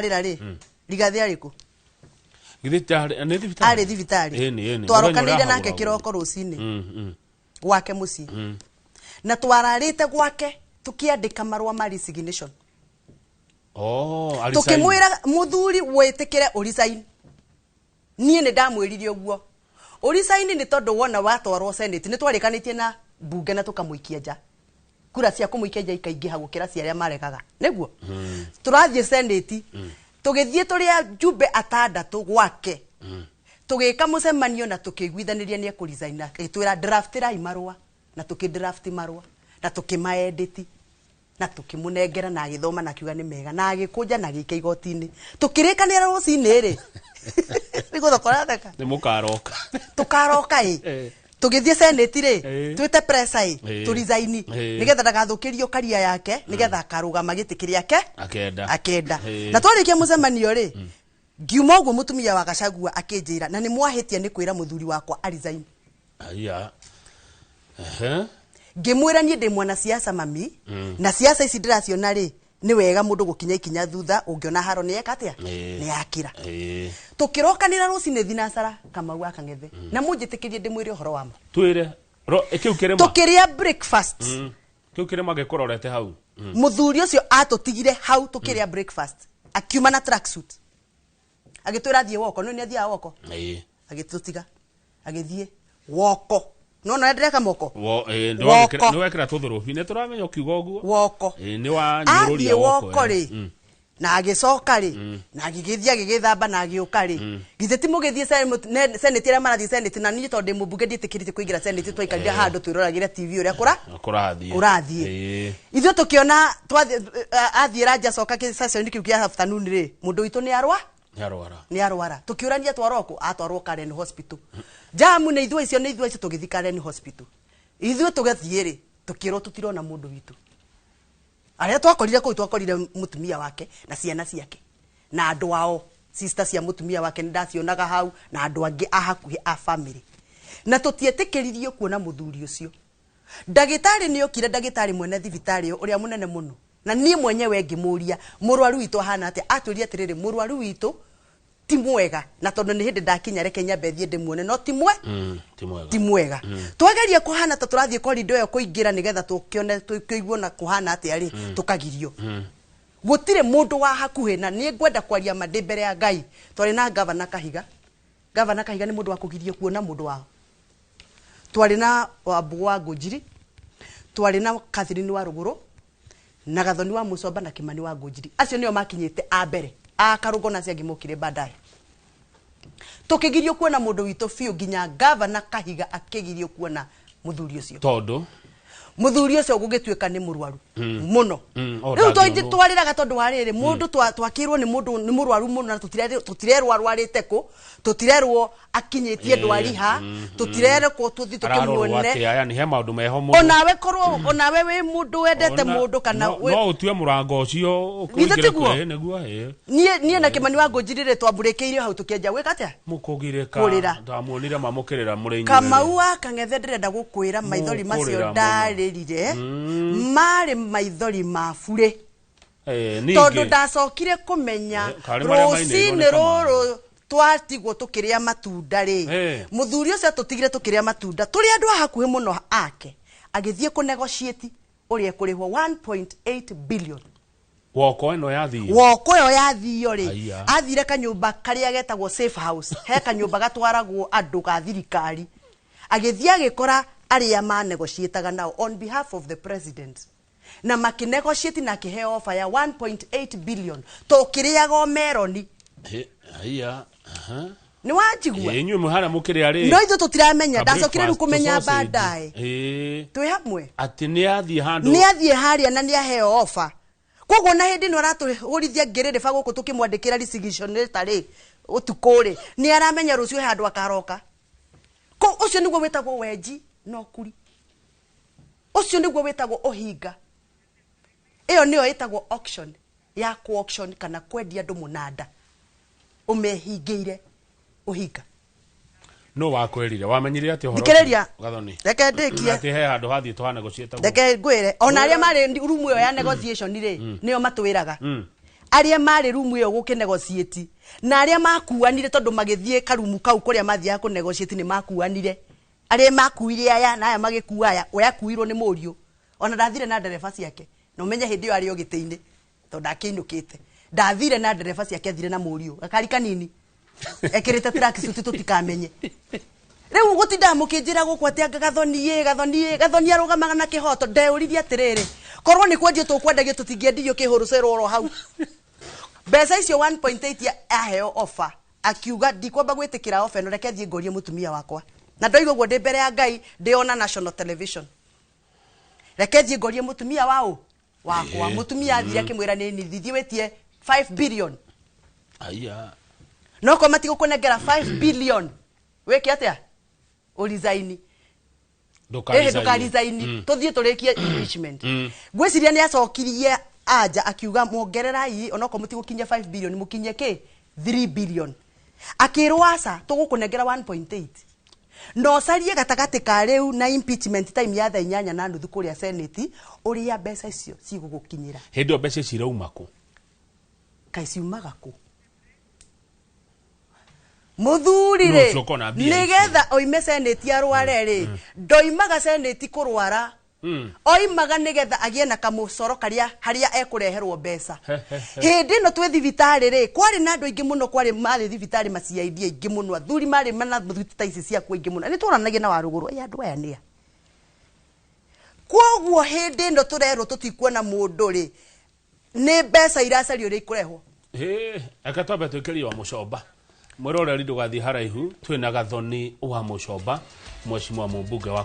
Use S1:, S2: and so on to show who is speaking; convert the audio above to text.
S1: Rĩra rĩ, Rigathĩ arĩ kũ?
S2: Githĩ nĩ thibitarĩ?
S1: Arĩ thibitarĩ.
S2: Ĩni, ĩni.
S1: Twarokanĩire
S2: Mũthenya
S1: nake
S2: ũrĩa
S1: kĩroko rũcinĩ gwake mũciĩ, na twararĩte gwake tũkĩandĩka marũa ma resignation.
S2: Oh, alisign.
S1: Tũkĩmwĩra, mũthuri, wĩtĩkĩre ũresign. Niĩ nĩ ndamwĩrire ũguo, ũresign nĩ tondũ wona watwarwo Senate, nĩ twarĩkanĩtie na mbunge na tũkamũikia nja, kura cia kũmũikia nja ikaingĩha gũkĩra cia arĩa maregaga. Nĩguo tũrathiĩ Senate. Tũgĩthiĩ tũrĩ ajumbe atandatũ gwake, tũgĩka mũcemanio na tũkĩiguithanĩria nĩ ekũresign. Agĩtwĩra, "Draftĩrai marũa," na tũkĩdraft marũa na tũkĩmaedit na tũkĩmũnengera, na agĩthoma na akiuga nĩ mega, na agĩkũnja na agĩikia igoti-inĩ. Tũkĩrĩkanĩra rũcinĩ rĩ, nĩ gũtheka ũratheka.
S2: Nĩ mũkaroka.
S1: Tũkaroka ĩ. Tũgĩthiĩ Senate rĩ, twĩte presa ĩ, tũrizaini, nĩgetha ndagathũkĩrio karia yake, nĩgetha akarũgama gĩtĩ kĩrĩa ake
S2: Akenda.
S1: akenda. Na twarĩkia mũcemanio rĩ, ngiuma ũguo, mũtumia wa Gachagua akĩnjĩra, "Na nĩ mwahĩtia nĩ kwĩra mũthuri wakwa aresign."
S2: Aya. Ehe.
S1: Ngĩmwĩra, "Niĩ ndĩ mwanasiasa, mami, na siasa ici ndĩraciona rĩ, nĩ wega mũndũ gũkinya ikinya thutha. Ũngĩona haro nĩ eka atĩa, nĩ yakĩra." Tũkĩrokanĩra rũcinĩ thinacara, Kamau wa Kang'ethe, na mũnjĩtĩkĩrie ndĩmwĩre ũhoro wa ma.
S2: Twĩre. Ro, kĩu kĩrĩma.
S1: Tũkĩrĩa breakfast.
S2: Kĩu kĩrĩma gĩkũrorete hau.
S1: Mũthuri ũcio atũtigire hau tũkĩrĩa breakfast, akiuma na tracksuit, agĩtwĩra athiĩ woko. No nĩ athiaga woko. Agĩtũtiga agĩthiĩ woko. Nona ndĩreka moko.
S2: Wo,
S1: Woko.
S2: nĩ wekĩra tũthũrũbi. Nĩ tũramenya ũkiuga ũguo.
S1: Woko.
S2: Nĩ wa nyũrũria
S1: Athiĩ woko
S2: eh.
S1: rĩ, na agĩcoka rĩ, na agĩgĩthiĩ agĩgĩthamba na agĩũka rĩ, githĩ ti mũgĩthiĩ Senate, arĩa marathiĩ Senate, na niĩ tondũ ndĩ mũmbunge ndiĩtĩkĩrĩte kũingĩra Senate. Twaikarire handũ twĩroragĩre TV ũrĩa kũra
S2: Kũrathiĩ.
S1: kũrathiĩ. Ithuĩ tũkĩona athiĩ ranja, acoka session kĩu kĩa afternoon rĩ, mũndũ witũ nĩ arwa
S2: Nĩ arwara.
S1: Nĩ arwara. Tũkĩũrania twarwo kũ, atwarwo Karen Hospital. Jamu nĩ ithuĩ icio, nĩ ithuĩ icio. Tũgĩthiĩ Karen Hospital ithuĩ, tũgathiĩ rĩ, tũkĩrwo tũtirona mũndũ witũ. Arĩa twakorire kũu, twakorire mũtumia wake na ciana ciake na andũ ao, sister cia mũtumia wake nĩ ndacionaga hau, na andũ angĩ a hakuhĩ a family, na tũtietĩkĩririo kuona mũthuri ũcio. Ndagĩtarĩ nĩ okire, ndagĩtarĩ mwene thibitarĩ ĩyo ũrĩa mũnene mũno, na niĩ mwenyewe ngĩmũria, "Mũrwaru witũ ahana atĩa?" Atwĩrire atĩrĩrĩ, "Mũrwaru witũ ti mwega, na tondũ nĩ hĩndĩ ndakinya, reke nyambe thiĩ ndĩmuone, no ti mwe
S2: Ti mwega.
S1: Ti mwega." Twageria kũhana ta tũrathiĩ korindo ĩyo kũingĩra nĩgetha tũkĩone, tũkĩigue na kũhana atĩa rĩ, tũkagirio. Gũtirĩ mũndũ wa hakuhĩ, na niĩ ngwenda kwaria ma ndĩ mbere ya Ngai. Twarĩ na Gavana Kahiga. Gavana Kahiga nĩ mũndũ wa kũgirio kuona mũndũ wao. Twarĩ na Wambũgũ wa Ngũnjiri, twarĩ na Catherine wa Rũgũrũ, na Gathoni wa Mũcomba, na Kimani wa Ngũnjiri. Acio nĩo makinyĩte a mbere, a Karũngo na acio angĩ mokire baadaye. Tũkĩgirio kuona mũndũ witũ biũ, nginya Gavana Kahiga akĩgirio kuona mũthuri ũcio.
S2: Tondũ
S1: Mũthuri ũcio gũgĩtuĩka nĩ mũrwaru mũno.
S2: Oh,
S1: Rĩu
S2: ndangĩonwo.
S1: twarĩraga tondũ wa rĩrĩ, mũndũ twakĩrwo nĩ mũndũ nĩ mũrwaru mũno, na tũtirerwo arwarĩte kũ, tũtirerwo akinyĩtie ndwari ha, tũtirerekwo tũthiĩ
S2: Ararorwo
S1: tũkĩmuone.
S2: atĩa, yani he maũndũ meho mũno.
S1: Onawe korwo onawe wĩ mũndũ wendete mũndũ kana
S2: No ũtue mũrango ũcio
S1: Githĩ
S2: ũingĩre
S1: tiguo?
S2: kwĩ nĩguo ĩ.
S1: Niĩ na Kĩmani wa Ngũnjiri rĩ, twambũrĩkĩirio hau tũkĩanjia gwĩka atĩa?
S2: Mũkũgirĩka.
S1: Kũrĩra.
S2: Ndamuonire mamũkĩrĩra mũrĩ inyuerĩ.
S1: Kamau wa Kang'ethe, ndĩrenda gũkwĩra maithori macio
S2: Mũkũrĩra mũno.
S1: ndarĩrire marĩ maithori ma burĩ,
S2: Eh,
S1: tondũ
S2: ningĩ
S1: ndacokire kũmenya
S2: Eh, karĩ marĩa mainĩirwo
S1: rũcinĩ
S2: nĩ Kamau.
S1: rũrũ twatigwo tũkĩrĩa matunda rĩ, mũthuri ũcio atũtigire tũkĩrĩa matunda tũrĩ andũ a hakuhĩ mũno ake, agĩthiĩ kũnegotiate ũrĩa ekũrĩhwo 1.8 billion.
S2: Woko ĩno yathio.
S1: Woko ĩyo yathio rĩ,
S2: Aya.
S1: athire kanyũmba karĩa getagwo safe house, he kanyũmba gatwaragwo andũ ga thirikari, agĩthiĩ agĩkora arĩa manegotiataga nao on behalf of the president, na makĩnegotiate na akĩheo offer ya 1.8 billion tũkĩrĩaga o meroni.
S2: Aya, aha.
S1: Nĩ wanjigua?
S2: Ĩ, inyuĩ mwĩ harĩa mũkĩrĩa rĩ.
S1: No ithuĩ tũtiramenya.
S2: Ka
S1: Ndacokire rĩu
S2: breakfast,
S1: kũmenya
S2: tũ sausage.
S1: baadaye. Twĩ hamwe.
S2: Atĩ nĩ athiĩ handũ.
S1: Nĩ athiĩ harĩa na nĩ aheo offer. Koguo na hĩndĩ ĩno aratũhũrithia ngĩrĩrĩba gũkũ tũkĩmwandĩkĩra resignation letter rĩ, ũtukũ rĩ, nĩ aramenya rũciũ he handũ akaroka. Ko ũcio nĩguo wĩtagwo wenji na ũkuri, ũcio nĩguo wĩtagwo ũhinga. Ĩyo nĩyo ĩtagwo auction ya ku auction kana kwendia andũ mũnanda ũmehingĩire ũhinga.
S2: No wakwĩrire, wamenyire atĩ ũhoro
S1: Thikĩrĩria.
S2: ũcio, Gathoni?
S1: Reke ndĩkie.
S2: Atĩ he handũ hathiĩ tũhana gũciĩtagwo.
S1: Reke ngwĩre, ona arĩa marĩ rumu ĩyo ya negotiation rĩ, nĩo matwĩraga. Arĩa marĩ rumu ĩyo gũkĩnegotiate na arĩa makuanire, tondũ magĩthiĩ karumu kau kũrĩa mathiaga kũnegotiate nĩ makuanire, arĩa makuire aya na aya magĩkua aya, we akuirwo nĩ mũriũ, ona ndathire na ndereba ciake, na ũmenye hĩndĩ ĩyo arĩ o gĩtĩ-inĩ tondũ ndakĩinũkĩte, ndathire na ndereba ciake, athire na mũriũ gakari kanini ekĩrĩte tracksuit tũtikamenye. Rĩu gũtindaga mũkĩnjĩra gũkũ atĩ anga Gathoni ĩ, Gathoni ĩ, Gathoni arũgamaga na kĩhoto. Ndeũririe atĩrĩrĩ, korwo nĩ kwendio tũkwendagia, tũtingĩendirio kĩhũrũcero oro hau. Mbeca icio 1.8 aheo offer, akiuga ndikwamba gwĩtĩkĩra offer ĩno, reke thiĩ ngorie mũtumia wakwa. Na ndoiga ũguo ndĩ mbere ya Ngai, ndĩona national television, reke thiĩ ngorie mũtumia waũ wakwa. Mũtumia athire akĩmwĩra nĩ nithi thiĩ wĩtie 5 billion.
S2: Aya.
S1: No korwo matigũkũnengera 5 billion, wĩke atĩa? Ũrisaini.
S2: Ndũka.
S1: Ndũkarisaini, tũthiĩ tũrĩkie impeachment. Ngwĩciria nĩ acokirie anja akiuga mwongererai onokorwo mũtigũkinyia 5 billion, mũkinyie kĩ 3 billion. Akĩrwo aca, tũgũkũnengera 1.8, na ũcarie gatagatĩ ka rĩu na impeachment time ya thaa 8:30 kũrĩa senate ũrĩa mbeca icio cigũgũkinyĩra.
S2: Hĩndĩ ĩyo mbeca ici irauma kũ?
S1: Kaĩ ciumaga kũ, mũthuri?
S2: No,
S1: Rĩ
S2: ũcio ũkona mbia icio.
S1: Nĩgetha oime senate arware rĩ, ndoimaga senate kũrwara, oimaga nĩgetha agĩe na kamũcoro karĩa harĩa ekũreherwo mbeca. Hĩndĩ ĩno twĩ thibitarĩ rĩ, kwarĩ na andũ aingĩ mũno, kwarĩ marĩ thibitarĩ ma CID aingĩ mũno, athuri marĩ mana thuti ta ici ciaku aingĩ mũno. Nĩ twaranagia na warũgũrũ, "Ĩ, andũ aya nĩa?" Koguo hĩndĩ ĩno tũrerwo tũtikuona mũndũ rĩ, nĩ mbeca iracario ũrĩa ikũrehwo.
S2: Ĩ, reke twambe twĩkĩrie wa mũcomba. Mwĩroreri, ndũgathiĩ haraihu, twĩna Gathoni wa Mũcomba, mheshimiwa mũmbunge wa